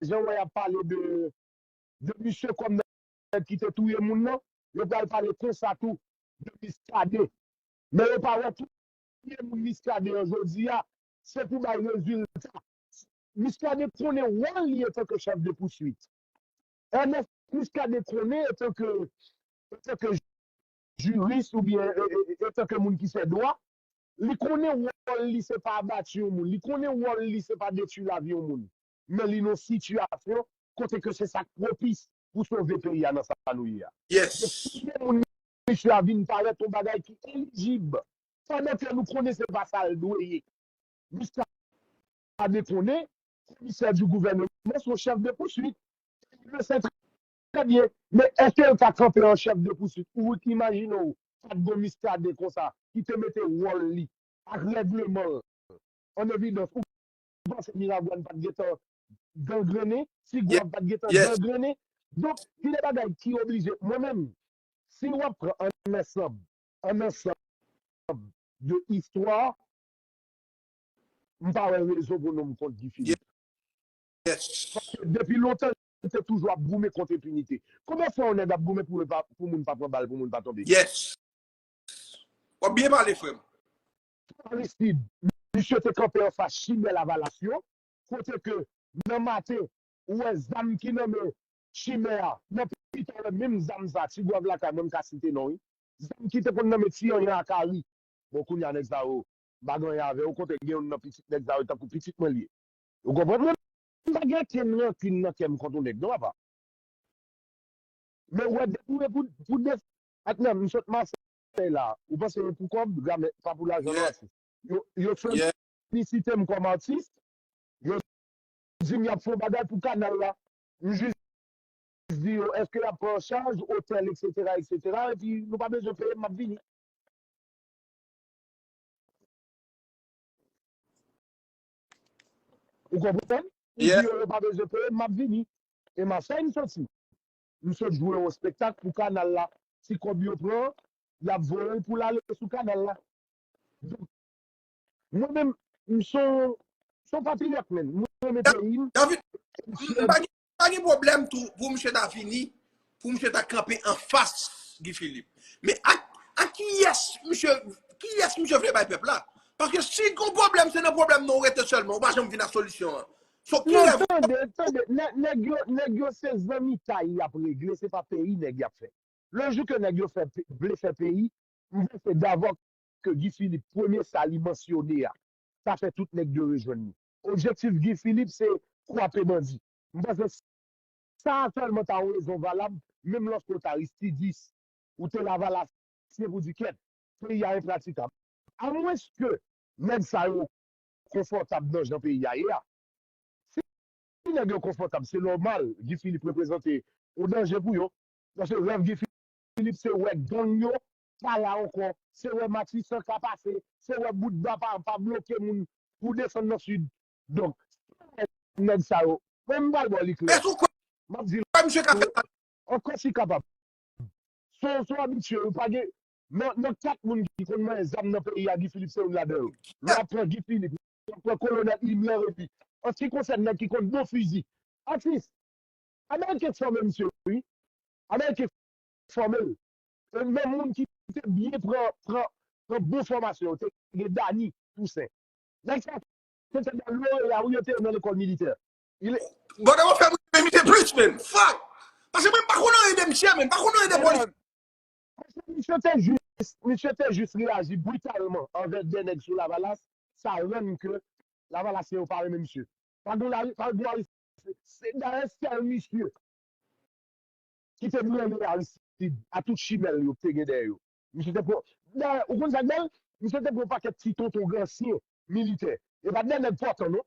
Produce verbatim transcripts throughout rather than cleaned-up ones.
jan wè y ap pale de, de misye kòm nèg ki te touye moun nan, yo pral pale konsa tou de Miskaden. Men yo pa wè touye moun Miskaden an jodi a, se pou bay rezilta. Miskaden konnen wòl li antanke chèf de pouswit. Ernest Miskaden konnen antanke, antanke jiris oubyen e, e, e, antanke moun ki fè dwa, li konnen wòl li se pa abati yon moun, li konnen wòl li se pa detwi lavi yon moun. Men li nan sitiyasyon kote ke se sa k pwopis pou sove peyi a nan sa nou ye a. Donk, Yes. touye moun misye a vin parèt yon bagay ki elijib. Pandan ke nou konnen se pa sa l dwe ye. Miskaden konnen, komisè di gouvènman se yon chèf de pouswit. Li sè trè byen. Men èske l ka kanpe an chèf de pouswit? Ou imajine w, pa t gon Miskaden konsa ki te mete wòl li ak règleman l an evidans. Ou panse Miragwàn pa t gentan gangrennen? Tigwav pa t gentan gangrennen? Donk, gen de bagay ki oblije. Mwen menm, si w ap pran an ansanm, an ansanm de istwa, m pa wè rezon pou nou m kont Guy Philippe. Paske depi lontan, li te toujou ap goumen kont enpinite. Konbyen fwa yon nèg ap goumen pou, pou moun pa pran bal, pou moun pa tonbe? Yes. W ap byen pale, frè m. Aristide, misye te kanpe anfas chimè Lavalas yo, kote ke nan maten, ou wè zam ki nan men chimè a, nan pita wè menm zam sa, Tigwav lakay mwen, m ka site non wi. Zam ki te konn nan men Ti Anyan ak Ari. Bon, kounye a nèg sa yo, m pa gen anyen avè yo, okontrè, gen youn nan pitit nèg sa yo, tankou pitit mwen li ye. Ou konprann? Mwen, m pa gen okenn rankin nan kè m kont yon nèg, non, papa. Men ou wè, depi ou pou, pou def, ak nan, m sot Masèy la, ou panse yo pou kòb, gramè, pa pou lajan, non, atis. Yo, yo solisite m kòm atis, yo di m y ap fè yon bagay pou kanal la. M jis di yo, èske y ap pran an chaj otèl, etsetera, etsetera, epi nou pa bezwen peye m, m ap vini. Ou konprann? M di yo, yo pa bezwen peye m, m ap vini. E Masèy m soti. M sot jwe yon espektak pou kanal la. Ti kòb yo pran, y ap voye l pou l ale sou kanal la. Donk, mwen menm, m se yon, se yon patriyòt, menm. Mwen renmen peyi m. David, m pa gen, pa gen pwoblèm tou pou misye ta vini, pou misye ta kanpe anfas Guy Philippe. Men ak, ak kiyès misye, kiyès misye vle bay pèp la? Paske si gon pwoblèm, se nan pwoblèm nan ou rete sèlman, ou pa janm vin ak solisyon an. So, ki Non, rèv tande, tande. Nè- Nèg yo, nèg yo se zanmitay y ap regle, se pa peyi nèg y ap fè. Le jou ke nèg yo fè pe- vle fè peyi, m panse davò ke Guy Philippe, premye sa li mansyone a, sa fè tout nèg yo rejwenn li. Objektif Guy Philippe se kwape bandi. M panse sa sèlman ta yon rezon valab, menm lòske w t aristidis, ou te lavalasyen pou di kèt, peyi a enpratikab. Amwenske nèg sa yo konfòtab nan jan peyi a ye a. Si nèg yo konfòtab, se nòmal Guy Philippe reprezante yon danje pou yo. Paske rèv Guy Philippe se wè gang yo pa la ankò, se wè Matisan ka pase, se wè bout ba pa, pa bloke moun pou desann nan sid. Donk, nèg sa yo, mwen m pral ba w li klè. M ap di l, Kwè misye ka fè sa. Ankò si kapab. Se se yon abitye, yo pa gen, nan, nan kat moun ki konn manyen zam nan peyi a, Guy Philippe se youn ladan yo. Lè w ap pran Guy Philippe, lè w ap pran Kolonèl Himmler epi, an se ki konsène nèg ki konn bon fizi. Atis, Ameriken k fòme misye, wi. Ameriken k fòme l. E menm moun ki te byen pran, pran, pran bon fòmasyon yo, te gen Dany Toussaint. Nèg sa, se te nan l'O E A, wi, yo te nan lekòl militè. Gade w fè m rive misye plis, menm. Fuck! Paske mwen m pa konn anyen de misye, menm. M pa konn anyen de polis. Paske misye te jis, misye te jis reyaji britalman anvè de nèg sou Lavalas, sa rann ke Lavalasyen yo pa renmen misye. Pa gen lari, pa gen lari, se, se dayè sèl misye ki te branle Aristide a tout chimè l yo ki te gen dèyè yo. Misye te pran, dayè, ou konn sa k bèl? Misye te pran pakèt ti tonton gansyen militè. E pa t de nèg pòtan, non.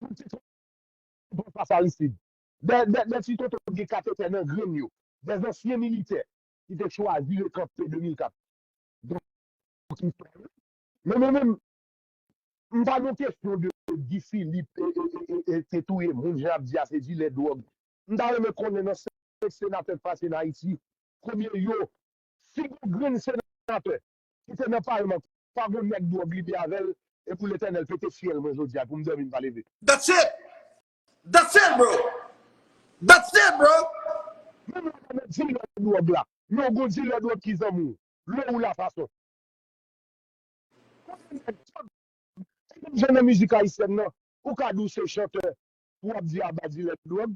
Pou ti tonton fas Aristide. De, de, de ti tonton ki gen katetè nan grenn yo. De zansyen militè ki te chwazi rekanpe de mil kat. Donk, men, men, men, m pa nan kesyon de Guy Philippe e, e, e, e, e te touye moun, jan y ap di a, se dilè dwòg. M ta renmen konnen nan senk senatè k pase nan Ayiti, konbyen yo, si gon grenn senatè ki te nan palman, pa gon nèg dwòg li byen avè l, e pou Letènèl pete fyèl mwen jodi a, pou m dòmi m pa leve. That's it! That's it, bro. That's it, bro. Menm lè w nan dilè dwòg la, men w gon dilè dwòg ki zanmi w. Lè w la fason. Jan nan mizik ayisyèn nan, ou ka di w se chantè pou w ap di aba dilè dwòg.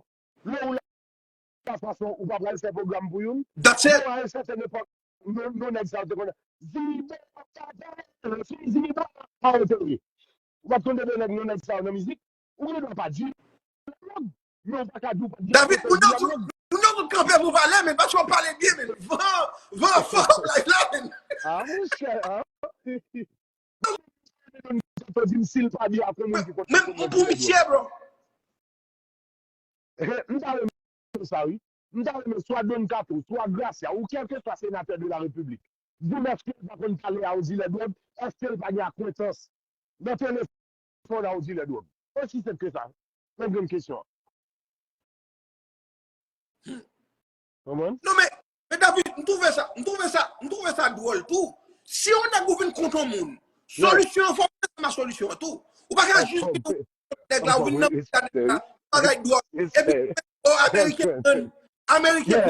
Lè w la fason, ou pa pral fè pwogram pou youn. That's it. Bon, a yon sètèn epòk, nou, nou nèg sa yo te konn. Zinibo, zinibo, pa yo te ye. Ou pa t konn de nèg nou nèg sa yo nan mizik. Ou gen dwa pa di dwòg, men ou pa ka di ou pa di David, moun yo tout, moun yo tout kanpe pou pale, men paske w pale byen, men van, van fò live la, men. Ah, monchè, ah. Yo di m si l pa byen ak yon moun ki konn Men pou misye, bro. M ta renmen sa, wi. M ta renmen swa Don Kato, swa Gracia, ou kèlkeswa senatè de la repiblik. Di m èske l pa konn pale a yon dilè dwòg, èske l pa gen akwentans nan telefòn a yon dilè dwòg. Osi senp ke sa. Menm grenn kesyon an. Konprann? Non, men, men David, m twouve sa, m twouve sa, m twouve sa dwòl tou. Si yon nèg ou vin kont yon moun, solisyon an fò w ansanm a solisyon an tou. Ou pa ka jis di nèg la, ou vin nan pita nèg la, bagay dwòl. Epi, o, Ameriken, Ameriken,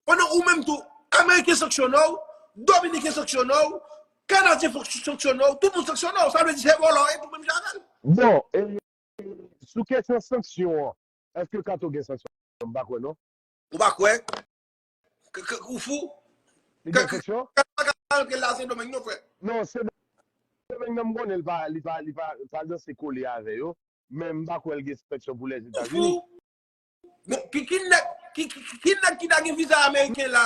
pandan ou menm tou, Ameriken sanksyone w, Dominiken sanksyone w, Kanadyen sanksyone w, tout moun sanksyone w. Sa vle di se vòlò w ye tou menm jan avè l. Bon, e, sou kesyon sanksyon an, èske Kato gen sanksyon? M pa kwè, non. Ou pa kwè? Ou fou? Li gen sanksyon? Kato pa ka rantre la Sendomeng non, frè. Non, Sendomeng nan m konnen li pa, li pa, li pa, pa danse kole avè yo. Men m pa kwè l gen sanksyon pou Lèzetazini. Bon, ki, ki nèg ki, ki, ki nèg ki ta gen viza ameriken la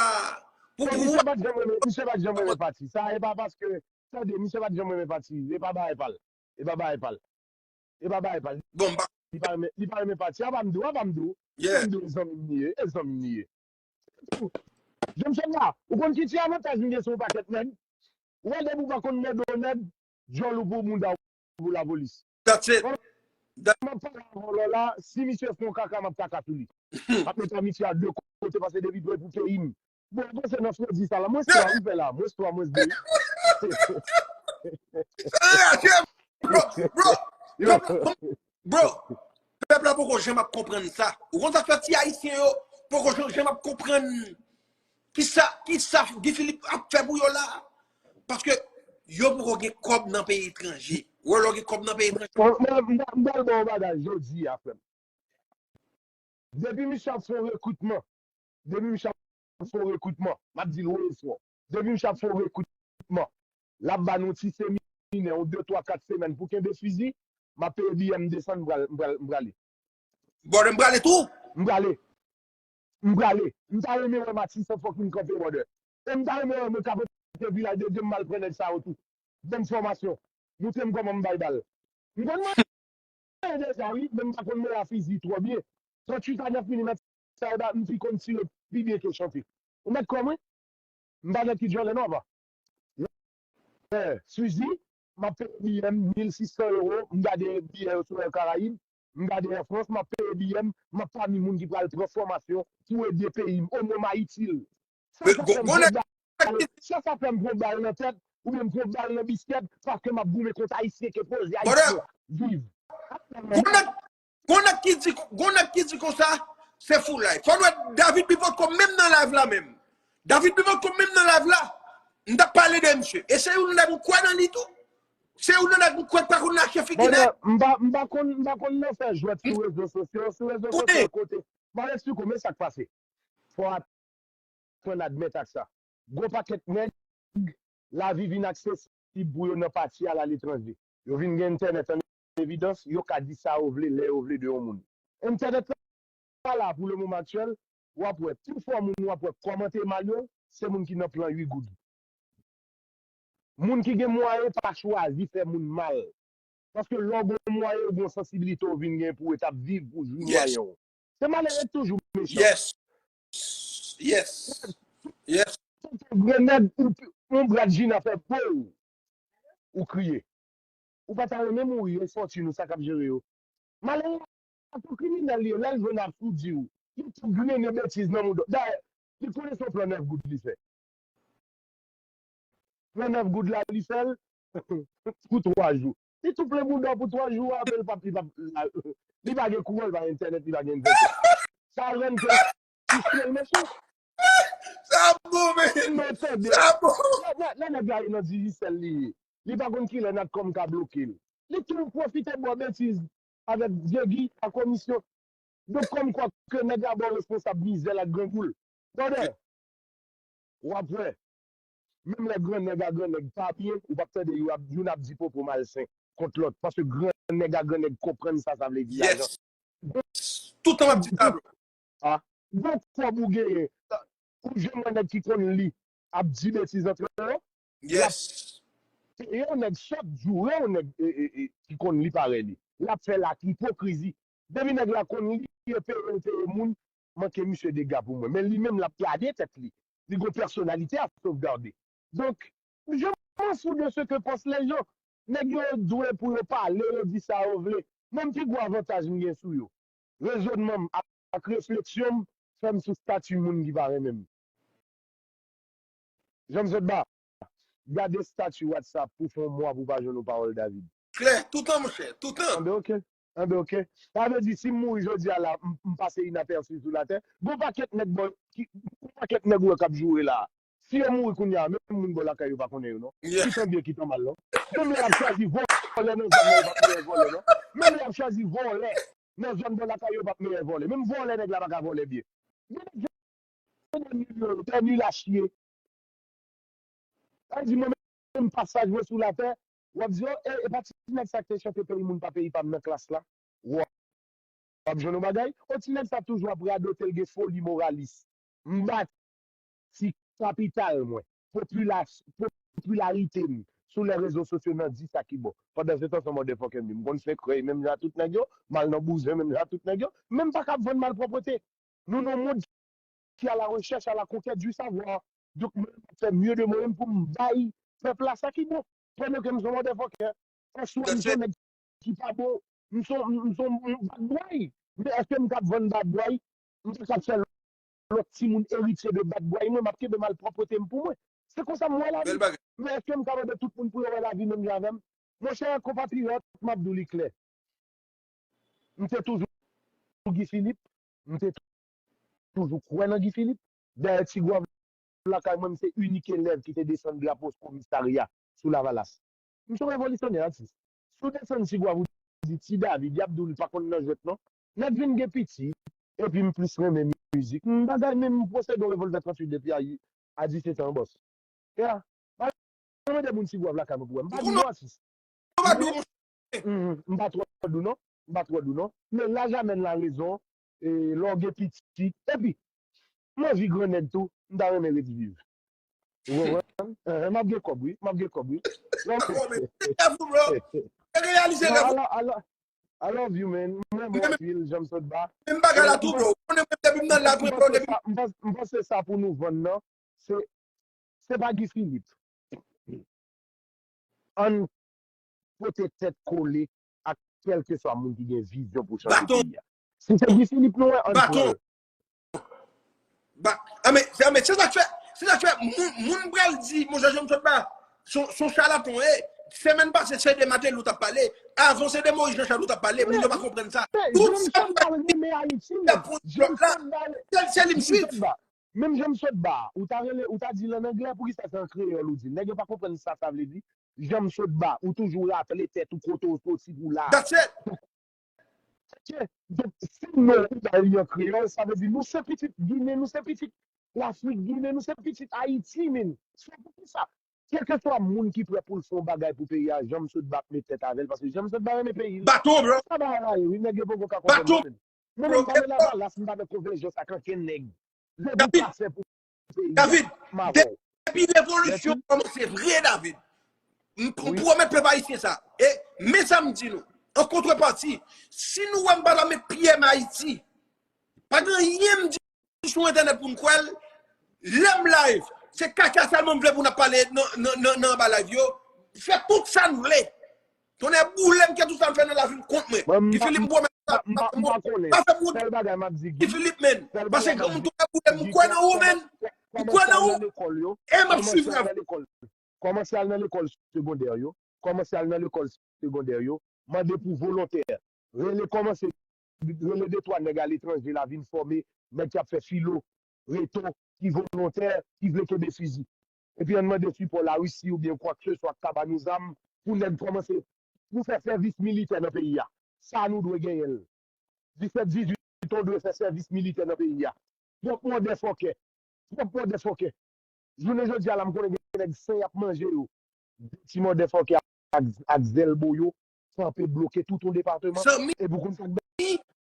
pou pou. Misye pa t janm renmen, misye pa t janm renmen pati. Sa e pa paske, tande, misye pa t janm renmen pati. E pa bagay pa l. E pa bagay pa l. E pa bagay pa l. Bon, m pa. Li pa renmen, li pa renmen pati. A pa m di w, a pa m di w. A pa m di w, e zanmi m li ye, e zanmi m li ye. Jan m fè m la, ou konn ki ti avantaj m gen sou yon pakèt nèg? Ou wè depi w pa konn mèdo nèg, djòl ou pou mouda w pou lapolis. That's it. M ap pale a vòlò la, si misye fè yon kaka, m ap kaka sou li. M ap met amitye a de kote paske depi pre pou peyi m. Bon, ou panse nan fredi sa la, mwens twa, m fè la, mwens twa, mwens de. Sa anraje m, bro, bro, bro, pèp la poko janm ap konprann sa. Ou konn sa k fè ti ayisyen yo poko janm ap konprann kisa, kisa Guy Philippe ap fè pou yo la? Paske yo poko gen kòb nan peyi etranje. Ou wè lè w gen kòb nan peyi etranje. M pral ba w bagay jodi a, frè m. Depi misye ap fè yon rekritman, depi misye ap fè yon rekritman, m ap di l wo e fò. Depi misye ap fè yon rekritman, l ap ba nou ti seminè, yon de, twa, kat semèn pou kenbe fizi, m ap peye biyè m desann, m pral, m pral, m prale. Bòdè, m prale tou. M prale. M prale. M ta renmen wè Matisan fòk vin kanpe bòdè. E m ta renmen wè mwen ka pote vilaj de Dye m al pran nèg sa yo tou. Ban m fòmasyon. Montre m kòman m bay bal. M konn manyen deja wi, men m pa konn mwen a fizi twò byen. Tranntuit a nèf milimèt sa yo ba m pi konn tire pi byen ke Chanti. Ou mèt kwè mwen? M pa nèg ki djòlè non apa. Lè Suzy, m ap peye biyè m mil sis san ewo, m gade biyè yo sou Air Caraïbes, m gade Air France, m ap peye biyè m, m ap pami moun ki pral pran fòmasyon pou ede peyi m, omwen m a itil. Sa sa fè m pran bal, sa sa fè m pran bal nan tèt, oubyen m pran bal nan biskèt, paske m ap goumen kont Ayisyen ke pwoze Ayisyen viv. Gon nèg ki di, gon nèg ki di konsa, se fou live. Fò n wè David Bivòt kòm menm nan live la menm. David Bivòt kòm menm nan live la, m t ap pale de misye. E se youn nan nèg m kwè nan li tou. Se youn nan nèg m kwè k pa konn lache figi nèg. M pa, m pa konn, m pa konn nan fè jwèt sou rezo sosyo, sou rezo sosyo kote. M ap eksplike w, men sa k pase. Fò aprann admèt ak sa. Gon pakèt nèg, lavi vin aksesib pou yo nan pati al aletranje. Yo vin gen entènèt an evidans, yo ka di sa yo vle, lè yo vle de yon moun. Entènèt la la pou le moman aktyèl, w ap wè, pi fò moun w ap wè kòmante mal yo, se moun ki nan plan uit goud. Moun ki gen mwayen pa chwazi fè moun mal. Paske lè w gen mwayen, ou gen sansibilite w vin gen pou w t ap viv pou jwi mwayen w. Se malere k toujou mechan. Yes. Yes. Yes. Grenèd, ou, yon brad jina fè po w, ou kriye. Ou pa ta renmen mouri, e fòtin ou sa k ap jere yo. Malere a tou kriminèl li ye, lè l jwenn ap soudi w, li tou grennen betiz nan mouda w. Dayè, li konnen se yon plan nèf goud li fè. Plan nèf goud la, li fè l pou twa jou. Li tou plen mouda w pou twa jou, apre l p ap, li p ap, Li pa gen kouran, li pa gen entènèt, li pa gen envètè. Sa rann ke Islèl mechan. Sa bon, men. Non, tande. Sa bon. Nan, nan, nan nèg la, nan Digicel li ye. Li pa konn kilè Natcom ka bloke l. Li tou pwofite bò betiz avèk Dieuguy a komisyon. Donk, kòm kwa ke nèg la ba w responsab mizè l ak grangou l. Brother, w ap wè. Menm lè gran nèg a gran nèg pa byen, ou p ap tande yo ap, youn ap di pwopo malsen kont lòt. Paske gran nèg a gran nèg konprann sa sa vle di lajan. Yes. Toutan m ap di sa, bro. Ah, gon kòb ou genyen, ou jwenn yon nèg ki konn li ap di betiz antre yo. Yes. E yon nèg chak jou, e yon nèg e, e, e, ki konn li parèy li. L ap fè l ak ipokrizi. Depi nèg la konn li, e peye l peye moun, manke misye dega pou mwen. Men li menm l ap gade tèt li. Li gon pèsonalite a sovgade. Donk, je m'en fous de ce que pensent les gens. Nèg yo dwe pou yo pale, yo di sa yo vle. Mwen pi gwo avantaj m gen sou yo. Rezònman m ak, ak refleksyon m fè m sou stati moun ki pa renmen m. Jan m sot ba, gade stati WhatsApp pou fè yon mwa pou pa jwenn yon pawòl David. Klè, toutan, monchè, toutan. Anben, oke. Anben, oke. Sa vle di, si m mouri jodi a la, m, m pase inapèsi sou latè. Gon pakèt nèg bò, ki, gon pakèt nèg ou wè k ap joure la. Si yo mouri kounye a, menm moun bò lakay yo pa konnen yo, non. Yeah. Ki tan byen, ki tan mal, non. Menm lè y ap chwazi vòlè nan zòn nan, yo p ap meyè vòlè, non. Menm lè y ap chwazi vòlè nan zòn bò lakay yo, p ap meyè vòlè. Menm vòlè, nèg la pa ka vòlè byen. Men nèg yo, yo, yo, tè nil a chye. Sa di mwen menm pasaj mwen sou latè, w ap di, oh, e, e pa ti nèg sa k te chante peyi moun pa peyi pa m nan klas la. W ap jwenn yon bagay. Oh, ti nèg sa toujou ap radote, l gen foli moralis. M bati kapital mwen, popilas-, popilarite m sou lè rezo sosyo nan di sa ki bon. Pandan se tan, se yon motherfucker m ye. M konn fè krèy menm jan ak tout nèg yo, m al nan bouzen menm jan ak tout nèg yo, men m pa ka ap vann malpwòpte. Nou nan yon mond ki a la rechèch, a la konkèt di savwa. Donk, mwen, m ap fè mye de mwen menm pou m bay pèp la sa ki bon. Pandan ke m se yon motherfucker. Oswa m se yon nèg ki pa bon, m se yon, m se yon bad boy. Men èske m k ap vann bad boy? M pa ka ap fè lòt timoun eritye de bad boy mwen, m ap kenbe malpwòpte m pou mwen. Se konsa m wè lavi. Men èske m ka mande tout moun pou yo wè lavi menm jan avè m? Monchè konpatriyòt, m ap di w li klè. M te toujou Guy Philippe, m te toujou kwè nan Guy Philippe. Dayè, Ti Gwav lakay mwen, m se inik elèv ki te desann drapo komisarya sou Lavalas. M se yon revolisyonè, atis. Si w desann Ti Gwav, ou di Ti David, y ap di w li pa konn nan jwèt non. Nèg vin gen pitit, epi m plis renmen mizik. M bagay menm, m posede yon revòlvè tranntuit depi a, a disèt an, bòs. Ya, pa mande moun Ti Gwav lakay mwen pou wè. M pa di non, atis. M pa twò dou non. M pa twò dou non. Men laj amèn larezon, e, lè w gen pitit. Epi, m anvi gran nèg tou, m ta renmen ret viv. Ou konprann? Eh, m ap gen kòb, wi. M ap gen kòb, wi. Dakò, men. Be careful, bro. E reyalize lè. I love, I love, I love you, man. M renmen w anpil, jan m sot ba. Menm bagay la tou, bro. Ou konnen mwen depi m nan live, mwen, bro, depi. M panse, m panse sa pou nou vann nan, se, se pa Guy Philippe. Ann pote tèt kole ak kèlkeswa moun ki gen vizyon pou chanje peyi a. Si se Guy Philippe nou wè, ann pran l. Ba, a, men, a, men, se sa k fè, se sa k fè, moun, moun pral di, monchè, Jan m sot ba, se yon, se yon chalaton, e, semèn pase, se de Martelly ou t ap pale, avan se de Moïse Jean Charles ou t ap pale, moun yo pa konprann sa. Tout sa m pa renmen Ayiti, Jan m sot ba, se, se li m swiv. Menm Jan m sot ba, ou ta rele, ou ta di l an anglè, poukisa se an kreyòl ou di l? Nèg yo pa konprann sa sa vle di. Jan m sot ba, ou toujou raple tèt ou kote w soti pou la. That's it. Ok, donk, si non ou ba li an kreyòl, sa vle di nou se pitit Ginen, nou se pitit Lafrik Ginen, nou se pitit Ayiti, men. Se poukisa? Kèlkeswa moun ki prè pou l fè yon bagay pou peyi a, Jan m sot ba ap met tèt avè l, paske Jan m sot ba renmen peyi l. Baton, bro. Sa bagay la ye, wi, nèg yo poko ka konprann mwen menm. Mwen menm m pa nan Lavalas, m pa nan konvèjans ak ankenn nèg. Depi pa fè pou peyi a, David, depi revolisyon kòmanse vre, David, m pwomèt pèp ayisyen sa. E men sa m di nou, an kontrepati, si nou wè m pa ta met pye m Ayiti, pa gen anyen m di sou entènèt pou n kwè l. Lè m live, se kaka sèlman m vle pou n ap pale nan, nan, nan, nan anba live yo. Fè tout sa n vle. Tonnè boule m, ke tout sa m fè nan lavi m kont mwen. Guy Philippe, m pwomèt sa. Pa fè m wont. Guy Philippe, men. Paske granmoun, tonnè boule m, m kwè nan ou, men. M kwè nan ou. E m ap swiv travay. Kòmanse al nan lekòl segondè yo. Kòmanse al nan lekòl segondè yo. Mande pou volontè. Rele, kòmanse rele de twa nèg aletranje la vin fòme nèg k ap fè filo, reto, ki volontè, ki vle kenbe fizi. Epi ann mande sipò Larisi oubyen kwakseswa k ka ba nou zam pou nèg kòmanse pou fè sèvis militè nan peyi a. Sa nou dwe genyen l. Disèt dizuit, on dwe fè sèvis militè nan peyi a. Twòp mòdèfòkè. Twòp mòdèfòkè. Jounen jodi a la, m konnen gen nèg sen y ap manje yo. De ti mòdèfòkè ak, ak zèl bo yo kanpe bloke tout yon depatman. Zanmi, Epi w konn sa k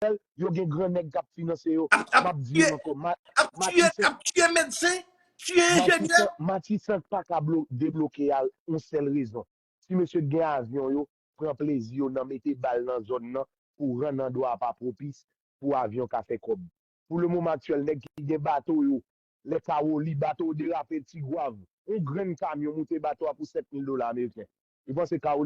bèl, yo gen gran nèg k ap finanse yo. ap, ap M ap di tiye, yo ankò, ma- ap tiye, Matisan, ap tiye medsen, tiye enjenyè. Matisan, Matisan pa ka blo- debloke a yon sèl rezon. Ti mesye k gen avyon yo pran plezi yo nan mete bal nan zòn nan pou rann andwa a pa pwopis pou avyon ka fè kòb. Pou le moman aktyèl, nèg ki gen bato yo, lè Kawoli, bato yo derape Tigwav, yon grenn kamyon moute bato a pou sèt mil dola ameriken. Ou panse Kawoli